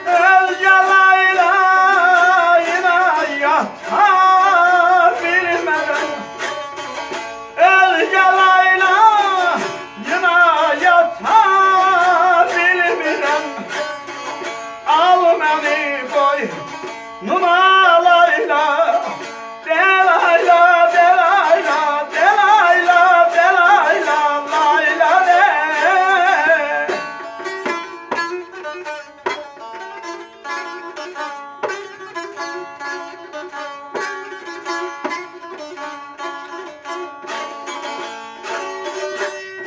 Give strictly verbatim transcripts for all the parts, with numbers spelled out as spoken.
اؤزگه لایلایینا یاتا بیلمرم. اؤزگه لایلایینا یاتا بیلمیرم. آل منی بوینوما لایلا، دلایلا، دلایلا، دلایلا، دلایلا، لایلا، دل.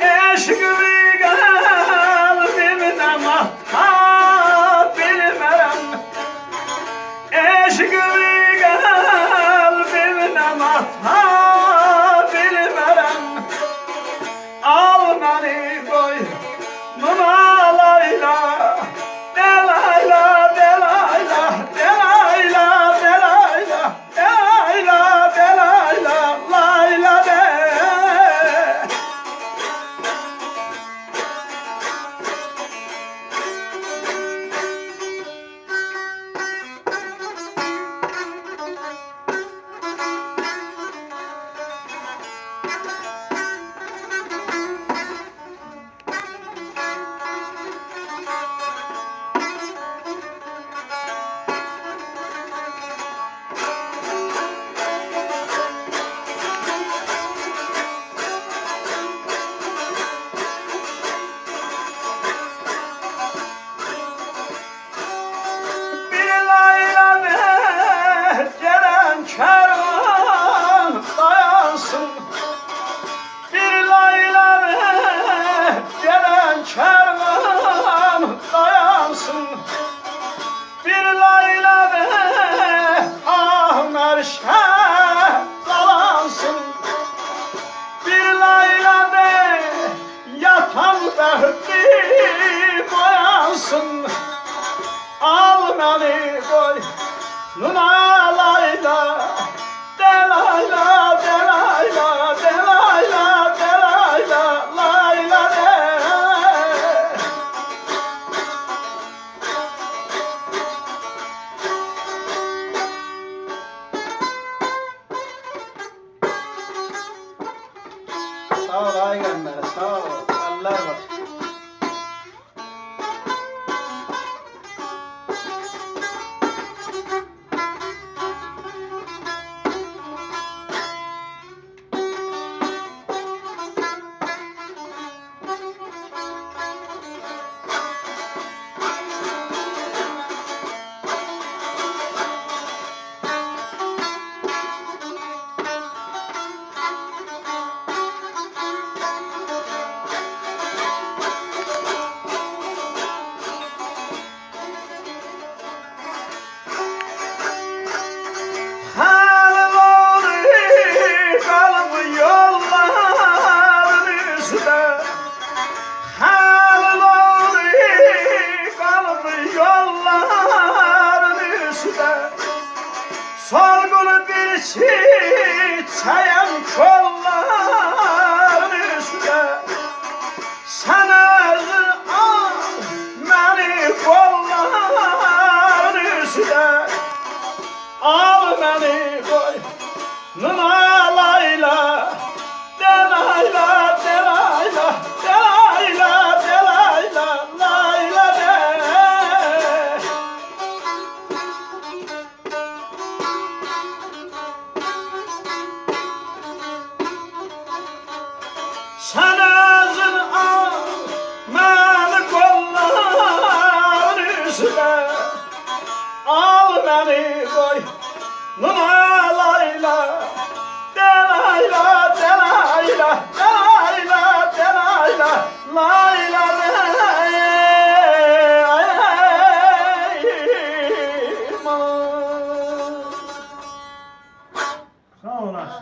عشقی قلبیمدن آتا بیلمرم. عشقی قلبیمدن آتا بیلمرم. آل منی بوینوما لایلا، دلایلا، دلایلا، دلایلا، دلایلا، دلایلا، دلایلا، لایلا، دل. بیر لایلا ده گلن کروان دایانسین. بیر لایلا ده گلن کروان دایانسین. بیر لایلا ده آه مرشه دالانسین. بیر لایلا ده یاتان بختیم اویانسین. آل منی بوینوما لایلا، دلایلا، دلایلا، دلایلا، دلایلا، لایلا، دل. ساغ اول، آی قنبری، ساغ اول. اللر وار. خلق اولدو قالدی یوللارین اوسته. خلق اولدو قالدی یوللارین اوسته. سولغون بیر چیچه‌یم کوللارین اوسته. سن اؤزون آل منی قوللارین اوسته. آل منی بوینوما لایلا، دلایلا، دلایلا، دلایلا، دلایلا، لایلا، دل. سن اؤزون آل منی قوللارین اوسته. آل منی بوینوما لایلا، دلایلا، دلایلا، دلایلا، دلایلا، لایلا.